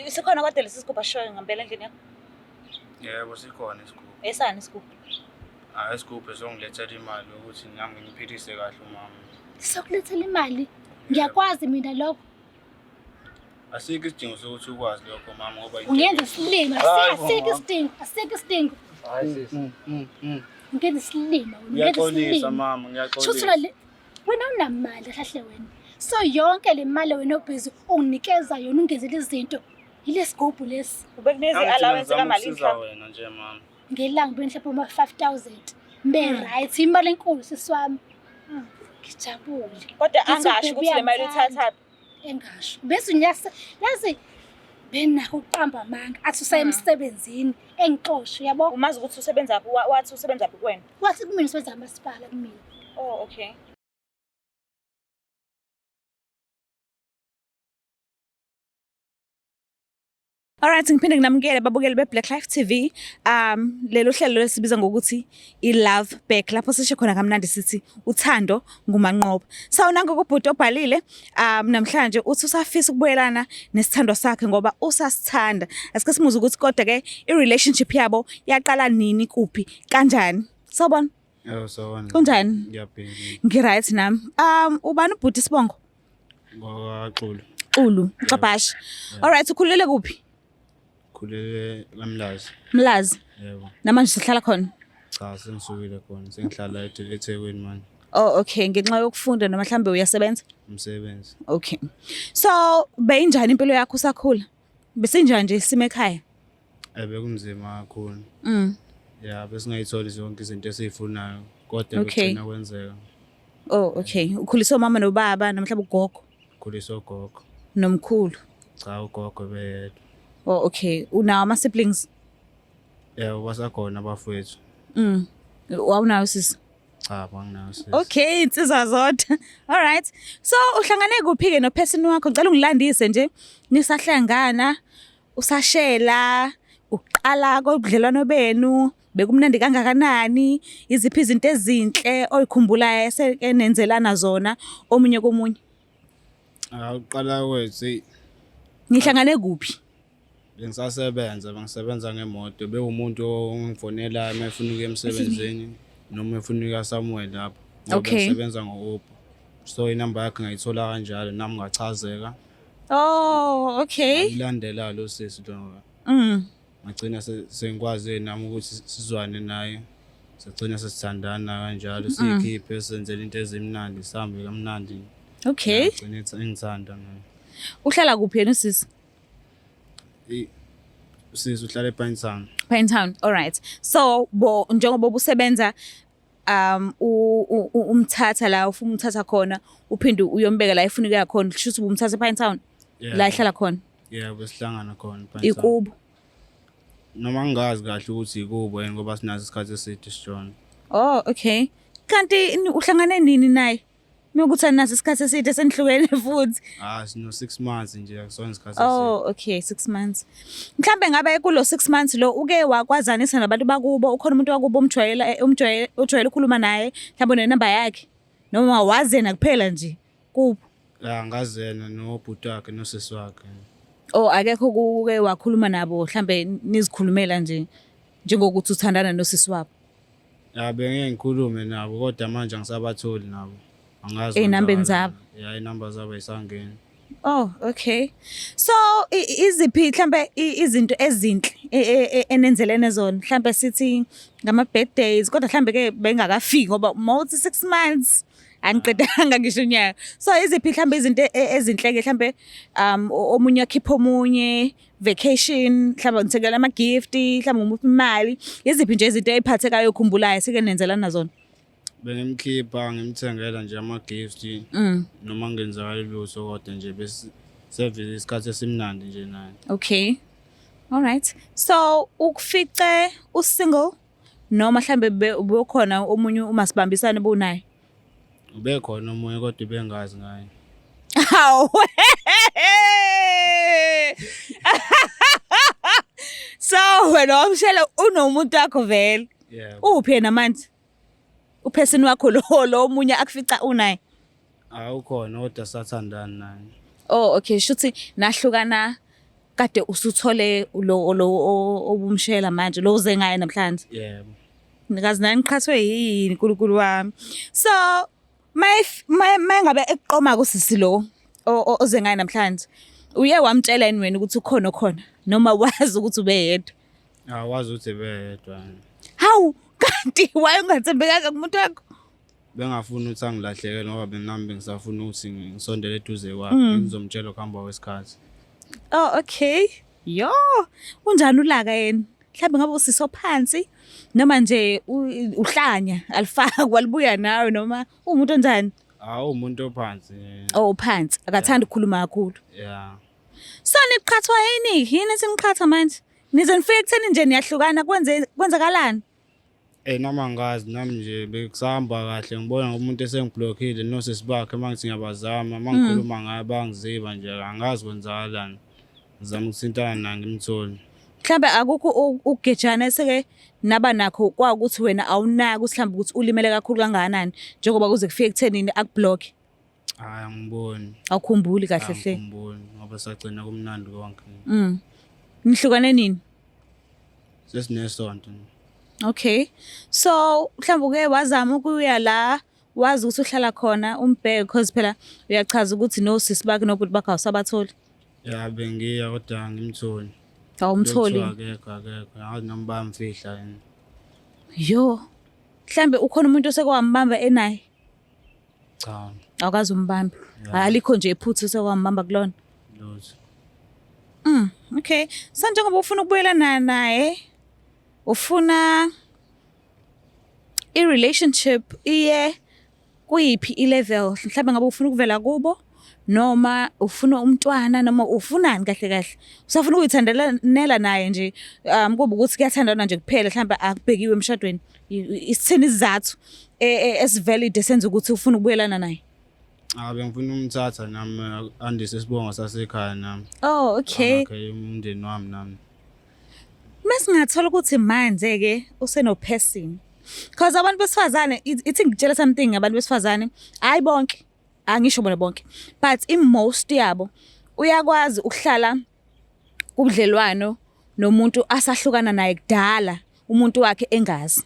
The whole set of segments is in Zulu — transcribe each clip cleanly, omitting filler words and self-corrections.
Sikhona kodwa lesi sigubhu asishoyo ngempela endlini yakho? Yebo, sikhona isigubhu. Esani isigubhu? Hayi, isigubhu esongilethela imali ukuthi nami ngiphilise kahle umama. Sokulethela imali? Ngiyakwazi mina lokho. Asikho isidingo sokuthi ukwazi lokho mama ngoba Ungenza isilima. Hayi, bo, Asikho mama. isidingo, asikho isidingo. Hayi sisi. Ungenza isilima wena, ungenza Ngiyaxolisa isilima. mama, Shuthi ngiyaxolisa. le wena unamali kahle wena. So yonke le mali wena obhizi unginikeza yona ungenzela izinto. Yile sigubhu lesi. Ubekunikeza Angithi i-allowance ngizama kamalini ukusiza mhlawumbe? wena nje mama. Ngelanga benhlapha uma 5000. Mbe right, imali enkulu sisi wami. Ngijabule. Kodwa Ngithi angasho ubhebe ukuthi le mali uyangithanda. uyithathaphi. Engasho. Bese unyasa yazi benakho ukuqamba amanga athi usaya emsebenzini engixoshe yabo. Umazi ukuthi usebenzaphi, wathi usebenzaphi kuwena? Wathi kumina usebenza kamasipala kumina. Oh, okay. Alright, ngiphinde nginamukele babukeli be-Black Life TV. Lelo hlelo lesibiza ngokuthi i-Love Back lapho sisho khona kamnandi sithi uthando ngumanqoba. So nangu kubhuti obhalile namhlanje uthi usafisa ukubuyelana nesithandwa sakhe ngoba usasithanda. Asike simuze ukuthi kodwa ke i-relationship yabo yaqala nini, kuphi, kanjani. Sawubona. Yebo, sawubona. Kunjani? Ngiyaphila. Ngi-right nami. Ubani ubhuti isibongo? NgokaXulu. Xulu, Xabasha. Alright, ukhulele kuphi? Khulele kaMlazi. Mlazi. Yebo. Namanje sihlala khona. Cha, sengisukile khona. Sengihlala eThekwini manje. Oh, okay, ngenxa yokufunda noma mhlambe uyasebenza? Umsebenzi. Okay. So, beyinjani impilo yakho usakhula? Besinjani nje isimo ekhaya? Eh, bekunzima kakhulu. Ya, besingayitholi zonke izinto esizifunayo kodwa bekugcina kwenzeka. Oh, okay. Ukhuliswe umama nobaba noma mhlawumbe ugogo? Khuliswa ugogo. Nomkhulu? Cha, ugogo beyedwa. Oh, okay. Unawo ama siblings? Yebo, basakhona abafowethu. Wawunayo sisi? Cha, banginayo sisi. Okay, insizwa zodwa. All right. So uhlangane kuphi ke no person wakho? Ngicela ungilandise nje. Nisahlangana, usashela, uqala kobudlelwano benu, bekumnandi kangakanani? Iziphi izinto ezinhle oyikhumbulayo eseke nenzelana zona omunye komunye? Ah, uqala kwethu Nihlangane kuphi? Bengisasebenza, bengisebenza ngemoto. Bewumuntu ongifonelayo uma efuna ukuya emsebenzini noma efuna ukuya somewhere lapho. Ngoba bengisebenza ngo-Uber. So inamba yakhe ngayithola kanjalo nami ngachazeka. Oh, okay. Ngilandela lo sisi lo. Ngagcina sengikwazi nami ukuthi sizwane naye. Sagcina sesithandana kanjalo, siyikhiphe senzele into ezimnandi, sihambe kamnandi. Ngagcina engithanda naye. Uhlala kuphi yena usisi? Usisi uhlala ePinetown. Pinetown, all right. So bo njengoba ubusebenza umthatha la ufuna umthatha khona uphinde uyombeka la efuna ukuya khona, kusho ukuthi ubumthatha ePinetown? La ehlala khona. Yeah, besihlangana khona ePinetown. Ikubo. Noma ngingazi kahle ukuthi ikubo yini ngoba sinaso isikhathi eside sijona. Oh, okay. Kanti uhlangane nini naye? Mekuthi anaso isikhathi eside senihlukene futhi. Ah, sino 6 months nje, akusona isikhathi eside. Oh, okay, 6 months. Mhlambe ngabe kulo 6 months lo uke wakwazanisa nabantu bakubo, ukhona umuntu wakubo omjwayela, omjwayela, ojwayele ukukhuluma naye, mhlambe unenamba yakhe noma wazena kuphela nje kubo? Ya, ngazena nobhuti wakhe nosisi wakhe. Oh, akekho kuke wakhuluma nabo mhlambe nizikhulumela nje njengokuthi uthandana nosisi wabo? Ya, bengeke ngikhulume nabo kodwa manje angisabatholi nabo. Angazi Ey'nambeni kwenzakalani. zabo? Ya, iy'namba zabo ayisangeni. Oh, okay. So iziphi mhlambe izinto ezinhle enenzelene zona? Mhlambe sithi ngama birthdays kodwa mhlambe ke bengakafiki ngoba mawuthi 6 months angiqedanga ngisho unyaka. So iziphi mhlambe izinto ezinhle ke mhlambe omunye akhipha omunye vacation, mhlambe ngithengela ama gift, mhlambe ngumuphi imali. Iziphi nje izinto eziphathekayo okhumbulayo sike nenzelana zona? Bengimkhipha ngimthengela nje ama gift. Noma ngenzakala lutho kodwa nje bese sevele isikhathi esimnandi nje naye. Okay. All right. So ukufice usingle noma mhlambe ubekhona omunye uma sibambisane bunaye? Ubekhona omunye kodwa ubengazi ngaye. Hawu. So wena wamshela unomuntu wakho vele. Yeah. Uphi yena manje? Uphesini wakho lo omunye akufica unaye? Awukhona kodwa sathandana naye. Oh, okay, shuthi nahlukana Kade usuthole lo obumshela manje lo uze ngaye namhlanje. Yebo. Nikazi nani niqhathwe yini uNkulunkulu wami. So mayengabe ekuqoma kusisi lo oze ngaye namhlanje uye wamtshela yini wena ukuthi ukhona okhona noma wazi ukuthi ubeyedwa? Awazi ukuthi beyedwa. Hawu kanti wayengathembekanga kumuntu wakho? Bengafuni ukuthi angilahlekele ngoba benami bengisafuna ukuthi ngisondele eduze kwakhe ngizomtshela ukuhamba kwesikhathi. Oh okay. Yo, unjani ulaka yena? Mhlawumbe ngabe usiso phansi noma nje uhlanya alifakwa libuya nawe noma uwumuntu onjani? Hawu umuntu ophansi. Oh phansi, akathandi ukukhuluma kakhulu. Yeah. So niqhathwa yini? Yini esiniqhatha manje? Nize nifike ekutheni nje niyahlukana kwenze kwenzakalani? Eh noma angazi nami nje bekusahamba kahle ngibona ngomuntu esengiblockile nosisi bakhe mangithi ngiyabazama mangikhuluma ngaye bangiziba nje angazi kwenzakalani. Ngizama ukuthintana naye ngimthole. Mhlambe akukho ukugejana eseke naba nakho kwawukuthi wena awunaki ukuthi mhlambe ukuthi ulimele kakhulu kangakanani njengoba kuze kufike ekuthenini akublock. Hayi angiboni. Awukhumbuli kahle hle. Angikhumbuli ngoba sagcina kumnandi konke. Nihlukane nini? Sesinesonto. Okay. So mhlawumbe uke wazama ukuya la wazi ukuthi uhlala khona umbheke because phela uyachaza ukuthi nosisi bakhe nobhuti bakhe awusabatholi. Ya bengiya kodwa angimtholi. Awumtholi. Kuthiwa akekho akekho. Angazi noma bayamfihla yini. Yo. Mhlambe ukhona umuntu osekwambamba enaye. Cha. Awukaze umbambe. Alikho nje iphutha osekwambamba kulona. Lutho. Okay. So njengoba ufuna ukubuyelana naye ufuna i-relationship iye kuyiphi i-level mhlawumbe ngabe ufuna ukuvela kubo noma ufuna umntwana noma ufunani kahle kahle usafuna ukuyithandelanela naye nje kuba ukuthi kuyathandana nje kuphela mhlawumbe akubhekiwe emshadweni isithini isizathu esivalid esenza ukuthi ufuna ukubuyelana naye? Ah bengifuna umthatha nami andise isibongo sasekhaya nami. Oh okay. Okay umndeni wami nami. Mesingathola ukuthi manje ke useno person. Because abantu besifazane ithi ngitshela something abantu besifazane hayi bonke angisho bona bonke but in most yabo uyakwazi ukuhlala kubudlelwano nomuntu asahlukana naye kudala umuntu wakhe engazi.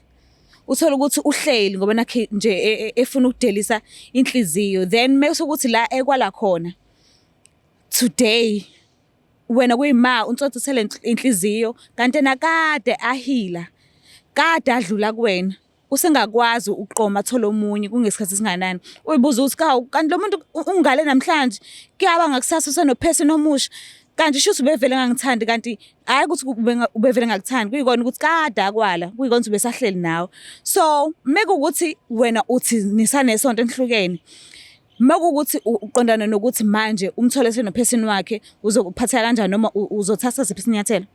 Uthola ukuthi uhleli ngoba nakhe nje efuna ukudelisa inhliziyo then mase ukuthi la ekwala khona today wena kuyima unsontsisele inhliziyo kanti nakade ahila kade adlula kuwena usengakwazi ukuqoma athola omunye kungesikhathi esinganani uyibuza ukuthi kawu kanti lo muntu ungale namhlanje kuyaba ngakusasa usenopheseni omusha kanti shuthi ubevele ngangithandi kanti hayi ukuthi ubevele ngakuthandi kuyikona ukuthi kade akwala kuyikona ukuthi ubesahleli nawe. So mekuwukuthi wena uthi nisanesonto enihlukene mekuwukuthi uqondana nokuthi manje umthole senopheseni wakhe uzokuphatheka kanjani noma uzothatha siphi isinyathelo?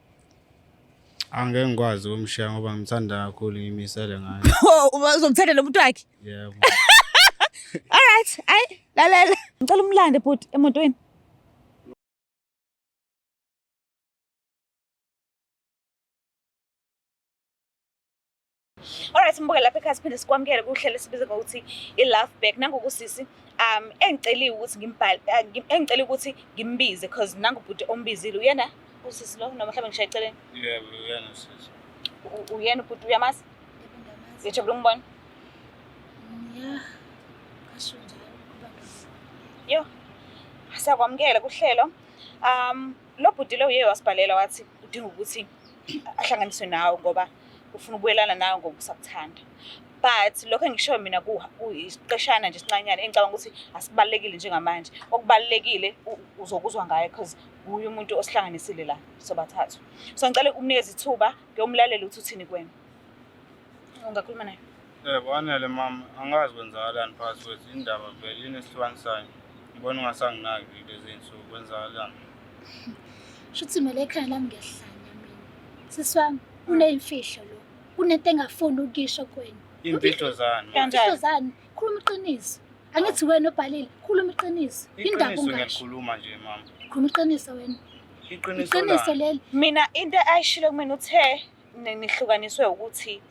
Angeke ngikwazi ukumshiya ngoba ngimthanda kakhulu ngimisele ngaye. Uzomthanda lo muntu wakhe? Yebo. All right, ayi lalela. Ngicela umlande bhuti emotweni. Alright, mbuke lapha ekhaya siphinde sikwamukele kuhlelo esibiza ngokuthi i-Love Back. Nangokusisi engiceliwe ukuthi ngimbhale engicela ukuthi ngimbize because nangubhuti ombizile uyena usisi lo noma mhlawumbe ngishaya eceleni. Yebo, uyena usisi. Uyena ubhuti uyamazi? Ngijabula ukubona. Yeah. Ngasho njalo ukuba Yo. Siyakwamukela kuhlelo. Lo bhuti lo uye wasibhalela wathi udinga ukuthi ahlanganiswe nawe ngoba ufuna ukubuyelana nawe ngoba usakuthanda. But lokho engishoyo mina kuyisiqeshana nje esincanyana engicabanga ukuthi asibalulekile njengamanje. Okubalulekile uzokuzwa ngaye because nguye umuntu osihlanganisile la sobathathu. So ngicela umnikeze ithuba ngiyomlalela ukuthi uthini kuwena. Ungakhuluma naye? Yebo, anele mama, angazi kwenzakalani phakathi kwethu indaba vele yini esihlukanisayo. Ngibona ungasanginaki kulezi zinsuku kwenzakalani. Shuthi mina ekhaya lami ngiyahlanya mina. Sisi wami uneyimfihlo lo. Kunento engafuni ukuyisho kuwena. Imfihlo zani? Kanjani? Imfihlo zani? Khuluma iqiniso. Angithi wena obhalile, khuluma iqiniso. Indaba Iqiniso ungasho. ngiyalikhuluma nje mama. Khuluma iqiniso wena. Iqiniso Iqiniso lani? leli. Mina into ayishilo kumina uthe nihlukaniswe ukuthi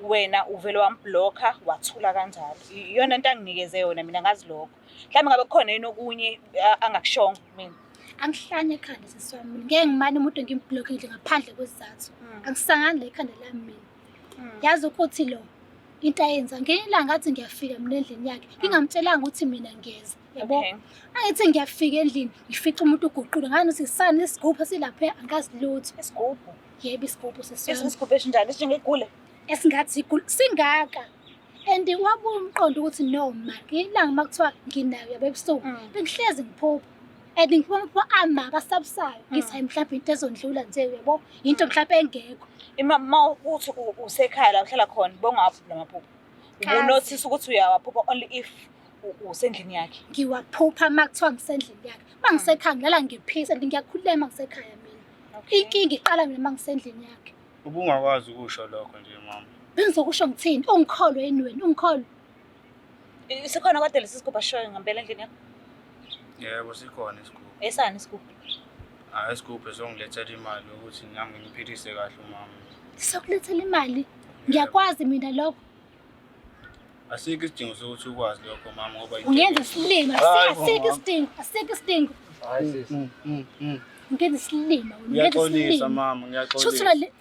wena uvele wamblocka wathula kanjalo. Iyona into anginikeze yona mina ngazi lokho. Mhlawumbe ngabe kukhona yini okunye angakushongo mina. Angihlanye ekhanda sisi wami mina. Ngeke ngimane umuntu ngimblock nje ngaphandle kwesizathu. Angisangani la ekhanda lami mina. Yazi ukuthi lo into ayenza ngelinye ilanga ngathi ngiyafika mina endlini yakhe ngingamtshelanga ukuthi mina ngiyeza yabo. Angithi ngiyafika endlini ngifica umuntu uguqule ngani ukuthi sani isigubhu esilapha angazi lutho. Isigubhu. Yebo isigubhu sisi wami. Isigubhu esinjani esinjengegule? Esingathi igule singaka. And wabuya umqondo ukuthi no man ngelinye ilanga uma kuthiwa nginayo yabo ebusuku bengihlezi ngiphupha. And ngiphupha amaphupho amabi asabisayo. Ngithi hayi mhlawumbe into ezondlula nje uyabo into mhlawumbe engekho. Ima ma uthi usekhaya la uhlala khona bongawaphuphi lamaphupho. Kazi. Ubunothisa ukuthi uyawaphupha only if usendlini yakhe. Ngiwaphupha uma kuthiwa ngisendlini yakhe. Uma ngisekhaya ngilala ngephisa and ngiyakhululeka uma ngisekhaya mina. Inkinga iqala mina uma ngisendlini yakhe. Ubungakwazi ukusho lokho nje mama. Bengizokusho ngithini? Ungikholwe yini wena? Ungikholwe? Sikhona kodwa lesi sigubhu asishoyo ngempela endlini yakho? Yebo sikhona isigubhu. Esani isigubhu? Hayi isigubhu esongilethela imali ukuthi nami ngiphilise kahle umama. Sokulethela imali? Ngiyakwazi mina lokho. Asikho isidingo sokuthi ukwazi lokho mama ngoba Ungenza isilima. Hayi bo, Asikho mama. isidingo. Asikho isidingo. Hayi sisi. Ungenza isilima wena. Ungenza Ngiyaxolisa isilima. mama, Shuthi ngiyaxolisa.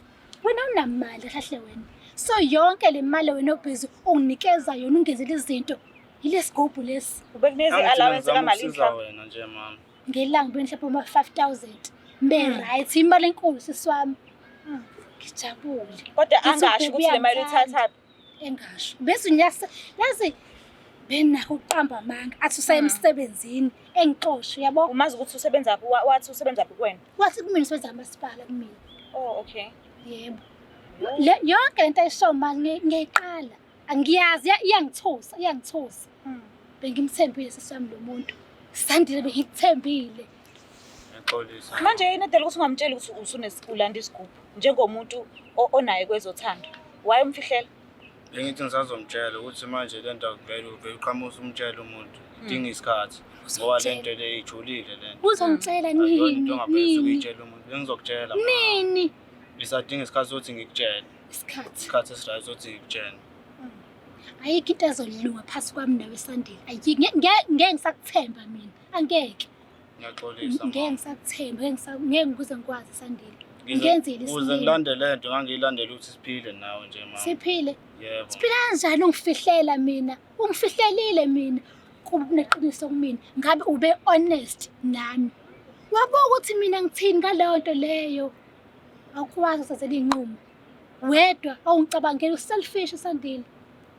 wena unamali kahle wena. So yonke le mali wena obhizi unginikeza yona ungenzela izinto. Yile sigubhu lesi. Ubekunikeza Angithi i-allowance ngizama kamali ukusiza mhlawumbe. wena nje mama. Ngelanga benhlapha uma 5000. Mbe right imali enkulu sisi wami. Ngijabule. Kodwa Ngithi angasho ubhebe ukuthi le mali uyangithanda. uyithathaphi. Engasho. Bese unyasa yazi benakho ukuqamba amanga athi usaye emsebenzini engixoshe uyabo. Umazi ukuthi usebenzaphi wathi usebenzaphi kuwena? Wathi kumina usebenza kamasipala kumina. Oh okay. Yebo. Le yonke lento ayishoyo manje ngiyayiqala. Angiyazi iyangithusa, iyangithusa. Bengimthembile sisi wami lo muntu. Sandile bengikuthembile. Ngiyaxolisa. Manje yini edala ukuthi ungamtsheli ukuthi usunesigulanda isigubhu njengomuntu onaye kwezothando? Why umfihlela? Bengithi ngisazomtshela ukuthi manje le nto akuvele uvele uqhamusa umtshele umuntu. Idinga isikhathi. Ngoba le nto le ijulile le nto. Uzongitshela Akuyona nini? into ongavele Nini? ukuyitshela umuntu. Bengizokutshela. mama. Nini? Ngisadinga isikhathi sokuthi ngikutshele. Isikhathi. Isikhathi esirayo sokuthi ngikutshele. Ayikho into ezolunga phakathi kwami nawe Sandile. Ayikho ngeke ngisakuthemba mina. Angeke. Ngiyaxolisa Ngeke mama. ngisakuthemba, ngeke ngikuze ngikwazi Sandile. Ngenzile Ukuze isilima. ngilandele le nto ngangiyilandela ukuthi siphile nawe nje mama. Siphile. Yebo. Siphila kanjani ungifihlela mina? Ungifihlelile mina. Kuba uneqiniso kumina. Ngabe ube honest nami. Wabuka ukuthi mina ngithini ngaleyo nto leyo. Awukwazi ukuzenzela iy'nqumo. Wedwa awungicabangeli uselfish Sandile.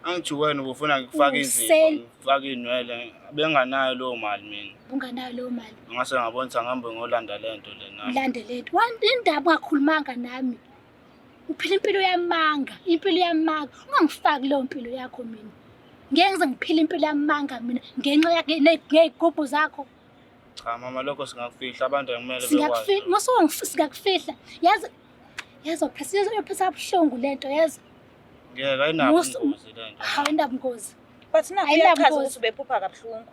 Angithi wena ubufuna ngikufake izipho, ngikufake iy'nwele, benganayo leyo mali mina. Unganayo leyo mali. Ngase ngabona ukuthi angihambe ngiyolanda le nto le nami. Ulande le nto. Indaba ungakhulumanga nami. Uphila impilo yamanga, impilo yamanga. Ungangifaki leyo mpilo yakho mina. Ngeke ngize ngiphile impilo yamanga mina ngenxa yakhe ngey'gubhu zakho. Cha mama lokho singakufihla abantu akumele bekwazi. Singakufihla, singakufihla. Yazi yazi uyophesa kabuhlungu le nto yazi. Ngeke ayinabo ubungozi le nto. Hawu ayinabo ubungozi. But nakho uyachaza ukuthi ubephupha kabuhlungu.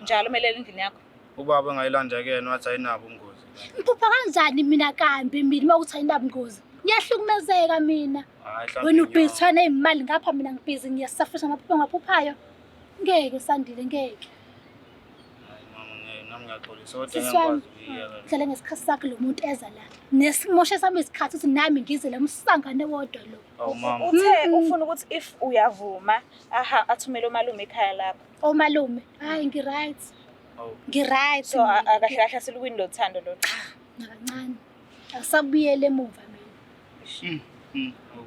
Njalo umelele endlini yakho. Ubaba engayilanda kuyena wathi ayinabo ubungozi. Ngiphupha kanjani mina kambi mina uma uthi ayinabo ubungozi? Ngiyahlukumezeka mina. Hayi mhlawumbe Wena ubhizi ney'mali ngapha mina ngibhizi ngiyasafisha amaphupho engiwaphuphayo. Ngeke Sandile ngeke. Hayi mama ngeke nami ngiyaxolisa kodwa Sisi wami, ngeke ngikwazi ukuyiyeka. Dlala ngesikhathi sakhe lo muntu eza la. Nesimoshe sami isikhathi ukuthi nami ngize la umsangane wodwa lo. Awu mama. Uthe ufuna ukuthi if uyavuma aha athumele umalume ekhaya lakho. Omalume, hayi ngi-right. Awu. Ngi-right. So akahle kahle asilukwini lo thando lo. Cha, nakancane. Akusabuyele emuva mina.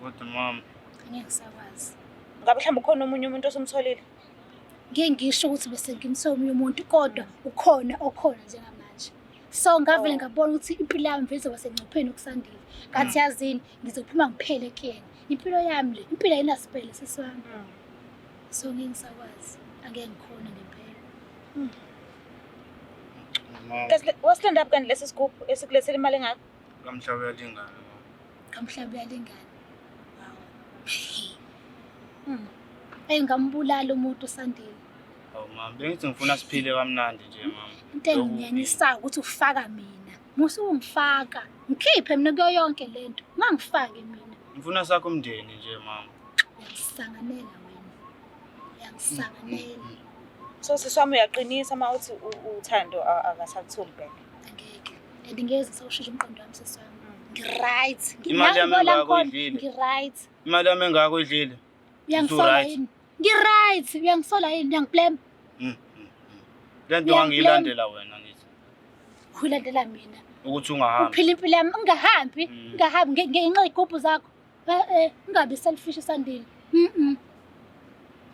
Kodwa mama. Angeke ngisakwazi. Ngabe mhlawumbe ukhona omunye umuntu osumtholile? Ngeke ngisho ukuthi bese ngimthola omunye umuntu kodwa ukhona okhona njengamanje. So ngavele ngabona ukuthi impilo yami vele izoba sengcupheni ukusandile. Ngathi yazini ngizophuma ngiphele kuyena. Impilo yami le, impilo ayinasipele sisi wami. So ngeke ngisakwazi. Angeke ngikhone ngempela. Mama. Wasilanda up kanti lesi sigubhu esikulethela imali engaka? Kamhlaba uyalingana mama. Kamhlaba uyalingana. Wow. Eyi ngambulala umuntu Sandile. Awu mama, bengithi ngifuna siphile kamnandi nje mama. Into enginyanyisayo ukuthi ufaka mina. Musu ungifaka. Ngikhiphe mina kuyo yonke lento. Ungangifaki mina. Ngifuna sakho umndeni nje mama. Uyangisanganela wena. Uyangisanganela. So sisi wami uyaqinisa uma uthi uthando akasakutholi back. Angeke. And ngeke ngisawushintsha umqondo wami sisi wami. Ngi-right. Imali yami La engako ngikhona, uyidlile. Ngi-right. Imali yami engako uyidlile. Uyangisola Usu-right. yini? Ngi-right. Uyangisola yini? Uyangiblame? Le nto Uyangiblame. ngangiyilandela wena ngithi Ulandela mina. ukuthi ungahambi. Uphila impilo yami ngingahambi, ngingahambi ngenxa yey'gubhu zakho. Eh, ngingabi selfish Sandile. Mhm.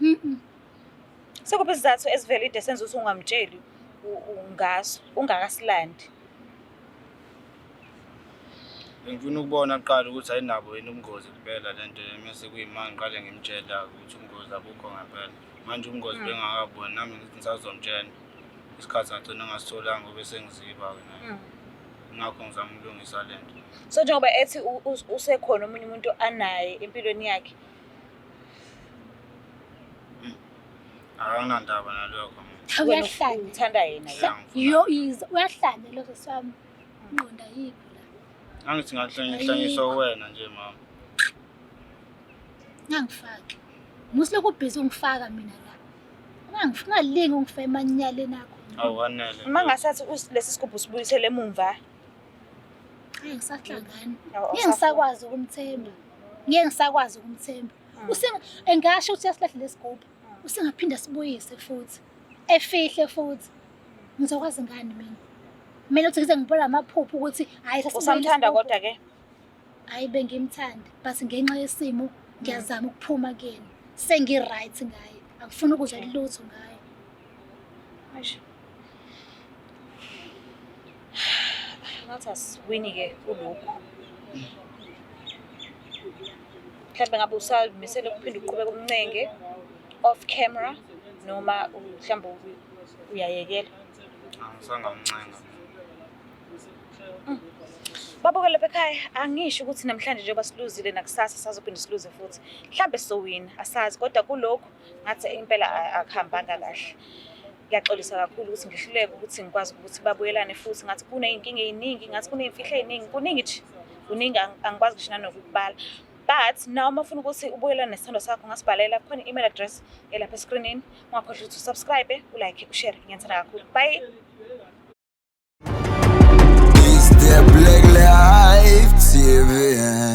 Mhm. Sekuphi isizathu esivelide senza ukuthi ungamtsheli ngaso ungakasilandi? Bengifuna ukubona kuqala ukuthi ayinabo yini ubungozi kuphela le nto le, mese kuyima ngiqale ngimtshela ukuthi ubungozi abukho ngempela. Manje ubungozi bengakaboni nami ngithi ngisazomtshela. Isikhathi ngagcina ngasitholanga ngoba sengiziba-ke naye. Ngakho ngizama ukulungisa le nto. So njengoba ethi usekhona omunye umuntu anaye empilweni yakhe. Akanandaba nalokho mina. Cha uyahlanya. Uthanda yena yena. Yo iza uyahlanya lo sisi wami. Ingqondo ayikho la. Angithi ngahlanyiswa wena nje mama. Ngangifaki. Musilokhu ubhizi ungifaka mina la. Ungalingi ungifake emanyaleni akho. Awanele. Uma ngasathi lesi sigubhu sibuyisele emumva. Ngeke ngisahlangana. Awu, Ngeke ngisakwazi ukumthemba. Ngeke ngisakwazi ukumthemba. Usenga engasho ukuthi uyasilahle lesigubhu. Usengaphinda sibuyise futhi. Efihle futhi. Ngizokwazi ngani mina? Mina uthi ngize ngibona amaphupho ukuthi hayi sasibuyile Usamthanda isigubhu. kodwa ke. Hayi bengimthanda but ngenxa yesimo ngiyazama ukuphuma kuyena. Sengi-right ngaye. Angifuni ukuzwa lutho ngaye. Eish. Ngathi asiwini ke kulokhu. Mhlawumbe ngabe usazimisele ukuphinde uqhubeke umncenge off camera noma mhlawumbe uyayekela. Angisangamncenga. Babukele lapha ekhaya, angisho ukuthi namhlanje njengoba siluzile nakusasa sazophinde siluze futhi. Mhlawumbe sizowina, asazi kodwa kulokhu ngathi impela akuhambanga kahle. Ngiyaxolisa kakhulu ukuthi ngihluleke ukuthi ngikwazi ukuthi babuyelane futhi ngathi kuney'nkinga ey'ningi, ngathi kuney'mfihlo ey'ningi, kuningi nje. Kuningi angikwazi ngisho nanokukubala. But now uma ufuna ukuthi ubuyelane nesithandwa sakho ungasibhalela khona i-email address elapha eskrinini. Ungakhohlwa ukuthi usubscribe, ulike, ushare. Ngiyathanda kakhulu. Bye. It's the Black Life TV.